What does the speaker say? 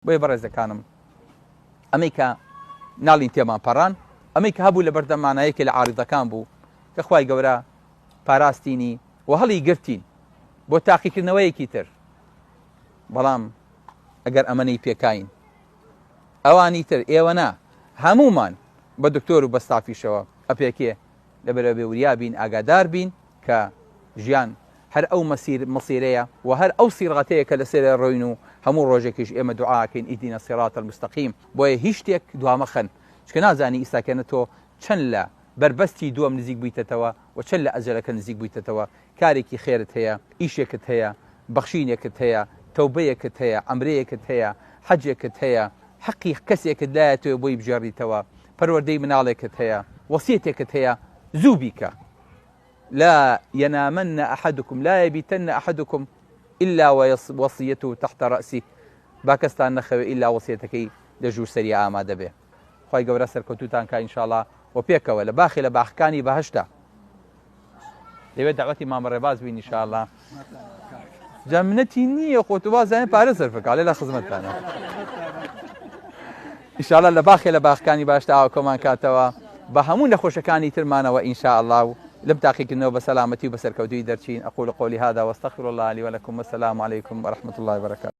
بۆیە بەڕێزەکانم ئەمەی کە ناڵین تێمان پەڕان، ئەمەی کە هەبوو لەبەردەممانا یەکێ لە عاریضەکان بوو کە خوای گەورە پاراستینی و هەڵی گرتین بۆ تاقیکردنەوەیەکی تر. بەڵام ئەگەر ئەمە نەیپێکاین ئەوانی تر، ئێوە نا، هەموومان بە دکتۆر و بە ستافیشەوە ئەپێکێ. لەبەرئەوە بێ وریا بین، ئاگادار بین کە ژیان هەر ئەو مەسیر مەسیرەیە و هەر ئەو سیڕاتەیە کە لەسەری ڕۆین و هەموو ڕۆژێکیش ئێمە دوعا ئەکەین اهدنا الصراط المستقیم. بۆیە هیچ شتێک دوامەخەن، چونکە نازانی ئیستاکەنە تۆ چەند لە بەربەستی دووەم نزیک بوویتەتەوە و چەند لە ئەجەلەکە نزیک بوویتەتەوە. کارێکی خێرت هەیە، ئیشێکت هەیە، بەخشینێکت هەیە، تەوبەیەکت هەیە، عەمرەیەکت هەیە، حەجێکت هەیە، حەقی کەسێکت لایە تۆ بۆی بگێڕیتەوە، پەروەردەی مناڵێکت هەیە، وەسیەتێکت هەیە، زوو بیکە. لا ينامن احدکم لا يبيتن احدکم الا وصیته تحت راسه با کەستان نەخەوێ ئیلا وەسیەتەکەی لە ژوور سەریا ئامادە بێ. خوای گەورە سەرکەوتووتان کا ان شاء اللە و پێکەوە لە باخێ لە باخەکانی بەهەشتا لەوێ دەعوەتی مامە ڕێباز بین ان شاء اللە. جا منەتی نییە خۆ تۆ وازانێ پارە سەرف بکە ئەڵێ لە خزمەتتانە ان شاء اللە لە باخێ لە باخەکانی باشتا ئاوکەمان کاتەوە بە هەموو نەخۆشەکانی ترمانەوە ان شاء اللە و لەم تاقیکردنەوە بە سەلامەتی و بە سەرکەوتوویی دەرچین اقول قولي هذا واستغفر الله لي ولكم والسلام عليكم ورحمة الله وبركاته.